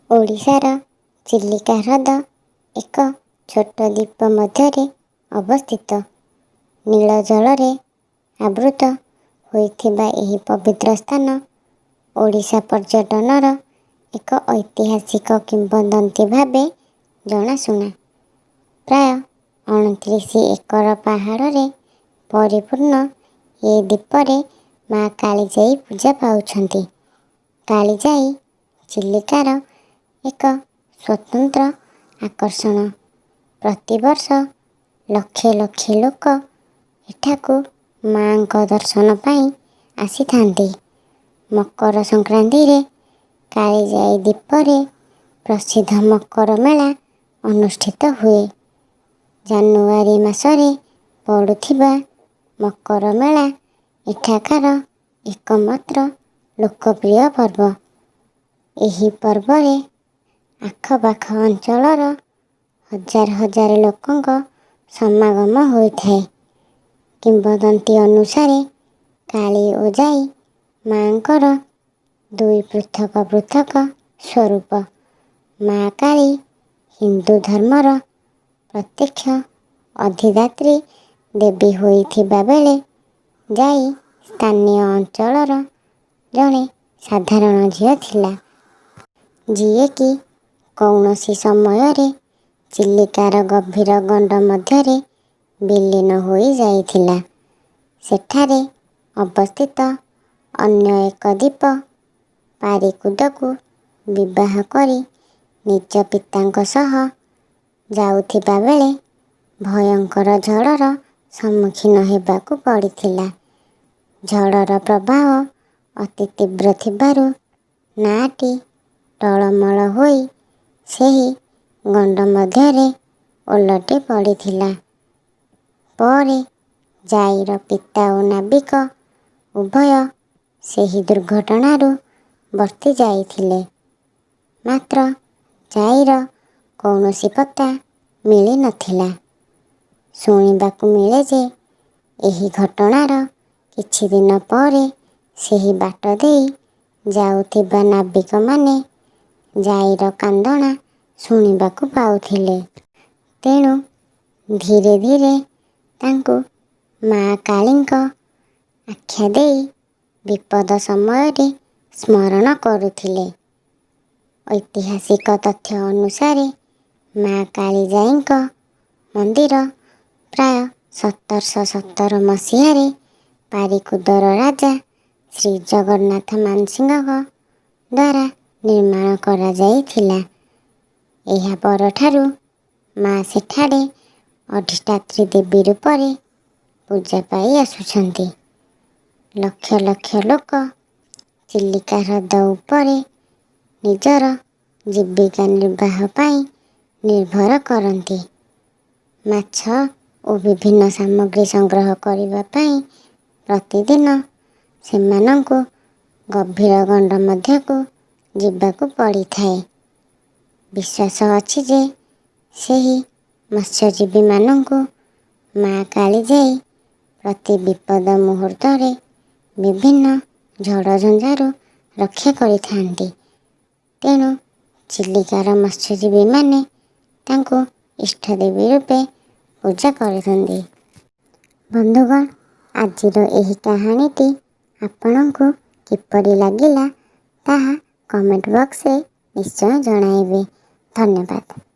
ଓଡ଼ିଶାର ଚିଲିକା ହ୍ରଦ ଏକ ଛୋଟ ଦ୍ୱୀପ ମଧ୍ୟରେ ଅବସ୍ଥିତ। ନୀଳ ଜଳରେ ଆବୃତ ହୋଇଥିବା ଏହି ପବିତ୍ର ସ୍ଥାନ ଓଡ଼ିଶା ପର୍ଯ୍ୟଟନର ଏକ ଐତିହାସିକ କିମ୍ବଦନ୍ତୀ ଭାବେ ଜଣାଶୁଣା। ପ୍ରାୟ 29 ଏକର ପାହାଡ଼ରେ ପରିପୂର୍ଣ୍ଣ ଏ ଦ୍ୱୀପରେ ମା କାଳିଜାଈ ପୂଜା ପାଉଛନ୍ତି। କାଳିଜାଈ ଚିଲିକାର ଏକ ସ୍ୱତନ୍ତ୍ର ଆକର୍ଷଣ। ପ୍ରତିବର୍ଷ ଲକ୍ଷ ଲକ୍ଷ ଲୋକ ଏଠାକୁ ମା'ଙ୍କ ଦର୍ଶନ ପାଇଁ ଆସିଥାନ୍ତି। ମକର ସଂକ୍ରାନ୍ତିରେ କାଳିଜାଈ ଦ୍ୱୀପରେ ପ୍ରସିଦ୍ଧ ମକର ମେଳା ଅନୁଷ୍ଠିତ ହୁଏ। ଜାନୁଆରୀ ମାସରେ ପଡ଼ୁଥିବା ମକର ମେଳା ଏଠାକାର ଏକମାତ୍ର ଲୋକପ୍ରିୟ ପର୍ବ। ଏହି ପର୍ବରେ ଆଖପାଖ ଅଞ୍ଚଳର ହଜାର ହଜାର ଲୋକଙ୍କ ସମାଗମ ହୋଇଥାଏ। କିମ୍ବଦନ୍ତୀ ଅନୁସାରେ କାଳୀ ଓ ଜାଇ ମା'ଙ୍କର ଦୁଇ ପୃଥକ ପୃଥକ ସ୍ୱରୂପ। ମା କାଳୀ ହିନ୍ଦୁ ଧର୍ମର ପ୍ରତ୍ୟକ୍ଷ ଅଧିଦାତ୍ରୀ ଦେବୀ ହୋଇଥିବା ବେଳେ ଜାଇ ସ୍ଥାନୀୟ ଅଞ୍ଚଳର ଜଣେ ସାଧାରଣ ଝିଅ ଥିଲା, ଯିଏକି କୌଣସି ସମୟରେ ଚିଲିକାର ଗଭୀର ଗଣ୍ଡ ମଧ୍ୟରେ ବିଲୀନ ହୋଇଯାଇଥିଲା। ସେଠାରେ ଅବସ୍ଥିତ ଅନ୍ୟ ଏକ ଦ୍ୱୀପ ପାରିକୁଦକୁ ବିବାହ କରି ନିଜ ପିତାଙ୍କ ସହ ଯାଉଥିବା ବେଳେ ଭୟଙ୍କର ଝଡ଼ର ସମ୍ମୁଖୀନ ହେବାକୁ ପଡ଼ିଥିଲା। ଝଡ଼ର ପ୍ରବାହ ଅତି ତୀବ୍ର ଥିବାରୁ ନାଆଟି ଟଳମଳ ହୋଇ ସେହି ଗଣ୍ଡ ମଧ୍ୟରେ ଓଲଟି ପଡ଼ିଥିଲା। ପରେ ଜାଇର ପିତା ଓ ନାବିକ ଉଭୟ ସେହି ଦୁର୍ଘଟଣାରୁ ବର୍ତ୍ତି ଯାଇଥିଲେ, ମାତ୍ର ଜାଇର କୌଣସି ପତ୍ତା ମିଳିନଥିଲା। ଶୁଣିବାକୁ ମିଳେ ଯେ ଏହି ଘଟଣାର କିଛିଦିନ ପରେ ସେହି ବାଟ ଦେଇ ଯାଉଥିବା ନାବିକମାନେ ଜାଇର କାନ୍ଦଣା ଶୁଣିବାକୁ ପାଉଥିଲେ। ତେଣୁ ଧୀରେ ଧୀରେ ତାଙ୍କୁ ମା କାଳୀଙ୍କ ଆଖ୍ୟା ଦେଇ ବିପଦ ସମୟରେ ସ୍ମରଣ କରୁଥିଲେ। ଐତିହାସିକ ତଥ୍ୟ ଅନୁସାରେ ମା କାଳିଜାଈଙ୍କ ମନ୍ଦିର ପ୍ରାୟ 1717 ମସିହାରେ ପାରିକୁଦର ରାଜା ଶ୍ରୀ ଜଗନ୍ନାଥ ମାନସିଂହଙ୍କ ଦ୍ୱାରା ନିର୍ମାଣ କରାଯାଇଥିଲା। ଏହା ପରଠାରୁ ମା ସେଠାରେ ଅଧିଷ୍ଠାତ୍ରୀ ଦେବୀ ରୂପରେ ପୂଜା ପାଇ ଆସୁଛନ୍ତି। ଲକ୍ଷ ଲକ୍ଷ ଲୋକ ଚିଲିକା ହ୍ରଦ ଉପରେ ନିଜର ଜୀବିକା ନିର୍ବାହ ପାଇଁ ନିର୍ଭର କରନ୍ତି। ମାଛ ଓ ବିଭିନ୍ନ ସାମଗ୍ରୀ ସଂଗ୍ରହ କରିବା ପାଇଁ ପ୍ରତିଦିନ ସେମାନଙ୍କୁ ଗଭୀର ଗଣ୍ଡ ମଧ୍ୟକୁ ଯିବାକୁ ପଡ଼ିଥାଏ। ବିଶ୍ୱାସ ଅଛି ଯେ ସେହି ମତ୍ସ୍ୟଜୀବୀମାନଙ୍କୁ ମା କାଳିଜାଈ ପ୍ରତି ବିପଦ ମୁହୂର୍ତ୍ତରେ ବିଭିନ୍ନ ଝଡ଼ଝଞ୍ଜାରୁ ରକ୍ଷା କରିଥାନ୍ତି। ତେଣୁ ଚିଲିକାର ମତ୍ସ୍ୟଜୀବୀମାନେ ତାଙ୍କୁ ଇଷ୍ଟଦେବୀ ରୂପେ ପୂଜା କରୁଛନ୍ତି। ବନ୍ଧୁଗଣ, ଆଜିର ଏହି କାହାଣୀଟି ଆପଣଙ୍କୁ କିପରି ଲାଗିଲା ତାହା କମେଣ୍ଟ ବକ୍ସରେ ନିଶ୍ଚୟ ଜଣାଇବେ। ଧନ୍ୟବାଦ।